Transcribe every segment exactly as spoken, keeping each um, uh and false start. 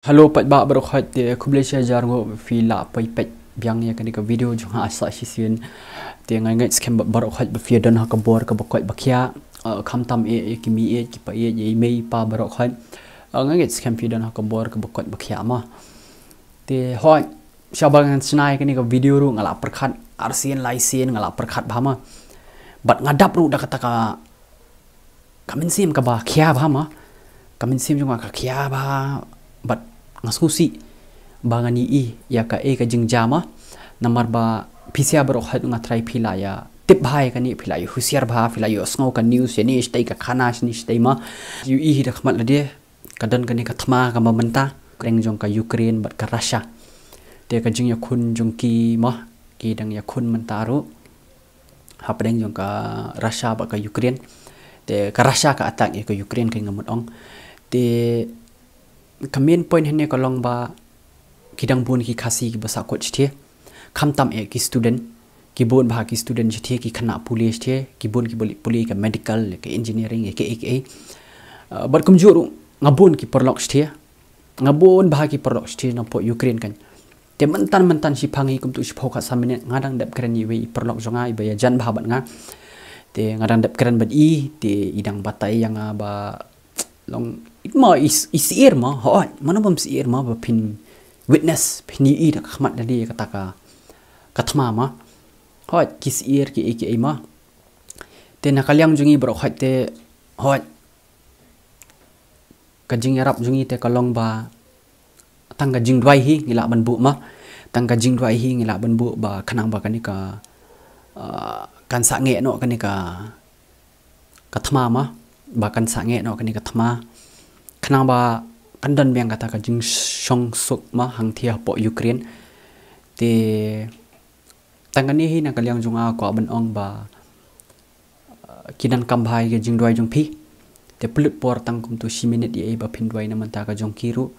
Hello paidbah baroh khoit, te khublei shihajar nguh ba phi la poi peit biang ïa kane ka video jong nga sa shisien. Te nga ngeit skhem ba baroh khoit ba phi don ha ka bor kaba koit ba khiah. Uh, khamtam eh ïa ki mei eh ki pa eh ïa i mei i pa baroh khoit. Uh, nga ngeit skhem phi don ha ka bor kaba koit ba khiah mo. Te hooid, shaba ngan shna ïa kane ka video ruh nga la pyrkhat arsien laisien nga la pyrkhat bha mo. Bad nga dap ruh da kata ka ka mynsiem kaba khia bha mo. Ka mynsiem jong nga ka khia bha. Bad nga sngewsih ba ngan ïohi ïa kaei ka jingjia mo. Namar ba phi sha baroh khoit nga trai phi la ïa tip bha ïa kane, phi la ïa husiar bha, phi la ïohsngew ka news shane shatei, ka khana shane shatei mo. Ïohi hi da khmat lade ka don kane ka thma kaba mynta, pdeng jong ka Ukraine bad ka Russia. Te ka jingïakhun jong ki mo, ki dang ïakhun mynta ruh hapdeng jong ka Russia bad ka Ukraine. Te ka Russia ka attack ïa ka Ukraine, ka nga mut ong. Te ka main point hangne ka long ba ki dang bun ki Khasi kiba sahkut shatei. Khamtam eh ki student, ki bun bha ki student shatei, ki khynnah pule shatei, ki bun kiba leit pule ka medical, ka engineering, ka A K A. Uh, bad kumjuh ruh nga bun ki paralok shatei. Nga bun bha ki paralok shatei na pdeng Ukraine kan. Te mynta mynta shiphew hi kumtu shiphew khatsan minit nga dang dep kren ïa iwei i paralok jong nga iba ïajan bha bad nga. Te nga dang dep kren bad i, te i dang batai ïa nga ba long i mo i, i syier mo, hooid, mano bym syier mo ba phin witness, phin ïohi da ka khmat lade ïa kata ka, ka thma mo. Hooid, ki syier ki ei ki ei mo. Te na ka liang jong i baroh khoit te, hooid, ka jingïarap jong i te ka long ba tang ka jingduwai hi ngi lah ban buh mo. Tang ka jingduwai hi ngi lah ban buh ba khnang ba kane ka, uh, kan sangeh noh kane ka, ka thma mo. Ba kan sangeh noh kane ka thma. Khnang ba kan don biang kata ka jingshong suk mo hangthie hapoh Ukraine. Te tang kane hi na ka liang jong nga kwah ban ong ba, uh, ki donkam bha ïa ka jingduwai jong phi. Te pynlut por tang kumtu shi minit ïa i ba phin duwai na mynta ka jong ki ruh.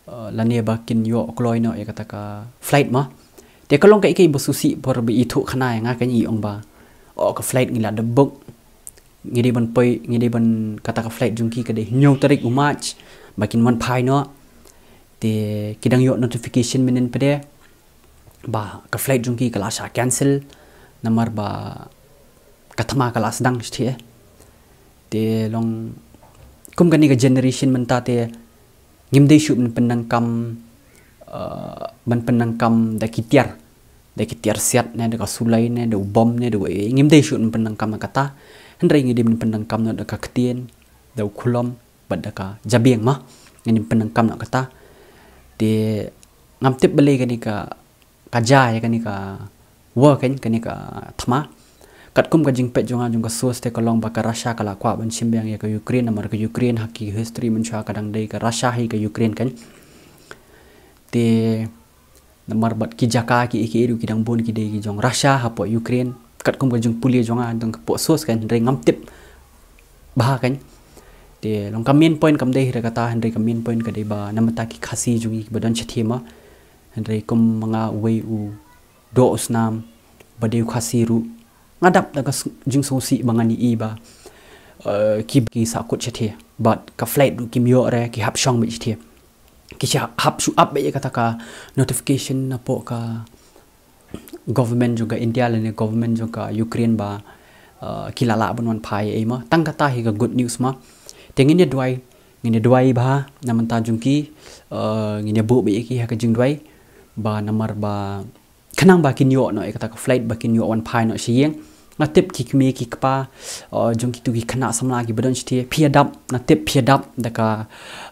Uh, lane ba kin ïoh kloi noh ïa kata ka flight mo. Te ka long kaei kaei ba sngewsih por ba i thuh khana ïa nga, kan i ong ba, oh, ka flight ngi la dep book. Ngi dei ban poi, ngi dei ban, kata ka flight jong ki ka dei hynñiew tarik u March ba kin wan phai noh. Te ki dang ïoh notification mynnin pat de ba ka flight jong ki ka la shah cancel namar ba ka thma ka la sdang shatei. Te long kum kane ka generation mynta te ngim dei shuh ban pyndonkam, uh, ban pyndonkam da ki tiar, da ki tiar siat ne, da ka sulai ne, da u bom ne, da u, ngim dei shuh ban pyndonkam da kata. Hynrei ngi dei ban pyndonkam noh da ka ktien, da u khulom bad da ka jabieng mo. Ngin pyndonkam noh kata. Te ngam tip balei kane ka, ka jia ïa kane ka war kan, kane ka thma. Katkum ka jingpeit jong nga jong ka source te ka long ba ka Russia ka la kwah ban shim biang ïa ka Ukraine, namar ka Ukraine ha ki history mynshuwa ka dang dei ka Russia hi ka Ukraine kan. Te namar bad ki jaka ki ei ki ei ruh ki dang bun ki dei ki jong Russia hapoh Ukraine. Katkum ka jingpule jong nga tang hapoh source kan, hynrei ngam tip bha kan. Te long ka main point kam dei hi da kata, hynrei ka main point ka dei ba na mynta ki Khasi jong ngi kiba don shatei mo. Hynrei kum ma nga uwei u doh u snam ba dei u Khasi ruh, nga dap da ka s-, jingsngewsih ba ngan ïohi ba, uh, ki, ki sahkut shatei. Bad ka flight ruh kim ïoh re, ki hap shong beit shatei. Ki sha-, hap shu ap beit ïa kata ka notification napoh ka government jong ka India lane government jong ka Ukraine ba, uh, ki la lah ban wan phai ei mo. Tang kata hi ka good news mo. Te ngin ïa duwai, ngin ïa duwai bha na mynta jong ki, uh, ngin ïa buh beit ïa ki ha ka jingduwai ba namar ba khnang ba kin ïoh noh ïa kata ka flight ba kin ïoh wan phai noh sha ïing. Nga tip ki kmie ki kpa, uh, jong kitu ki khynnah samla kiba don shatei, phi ïa dap, nga tip phi ïa dap da ka,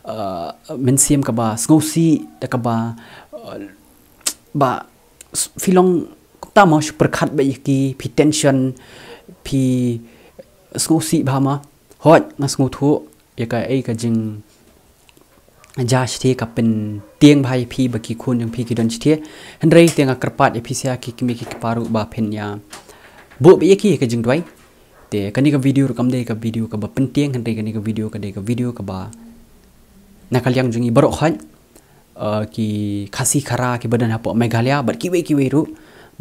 uh, mynsiem kaba sngewsih, da kaba, uh, ba s-, phi long kumta mo, shu pyrkhat beit ïa ki, phi tension, phi sngewsih bha mo. Hooid, nga sngewthuh ïa kaei ka jing- jia shatei ka pyntieng bha ïa phi ba ki khun jong phi ki don shatei. Hynrei te nga kyrpad ïa phi sha ki kmie ki kpa ruh ba phin ïa buh beit ïa ki ha ka jingduwai. Te kane ka video ruh kam dei ka video kaba pyntieng, hynrei kane ka video ka dei ka video kaba na ka liang jong ngi baroh khoit, uh, ki Khasi Khara kiba don hapoh Meghalaya bad kiwei kiwei ruh,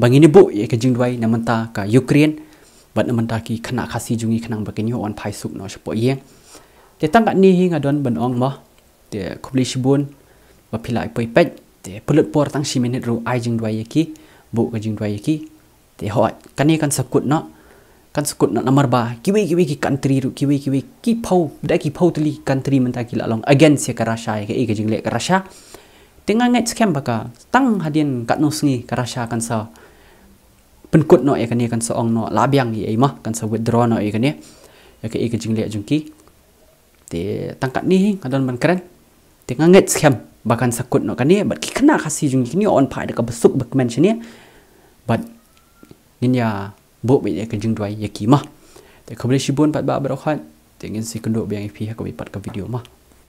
ba ngin ïa buh ïa ka jingduwai na mynta ka Ukraine bad na mynta ki khynnah Khasi jong ngi khnang ba kin ïoh wan phai suk noh shapoh ïing. Te tang katne hi nga don ban ong mo. Te khublei shibun. ba phi lah poi peit. Te pynlut por tang shi minit ruh ai jingduwai ïa ki, buh ka jingduwai ïa ki. Te hooid, kane kan sa kut noh, kan sa kut noh namar ba kiwei kiwei ki country ruh, kiwei kiwei ki phew, da ki phew tylli country mynta ki la long against ïa ka Russia, ïa ka, ïa ka jingleh ka Russia. Te nga ngeit skhem ba ka tang hadien katno sngi ka Russia kan sa pynkut noh ïa kane, kan sa ong noh la biang ïa i ma, kan sa withdraw noh ïa kane, ïa ka, ïa ka jingleh jong ki. Te tang katne hi nga don ban kren. Te nga ngeit skhem ba kan sa kut noh kane, bad ki khynnah Khasi jong ngi kin ïoh wan phai da kaba suk ba kmen shane. Bad ngin ïa buh beit ïa ka jingduwai ïa ki ma. Te khublei shibun paidbah baroh khoit. Te ngin sa ïakynduh biang ïa phi ha kawei pat ka video ma.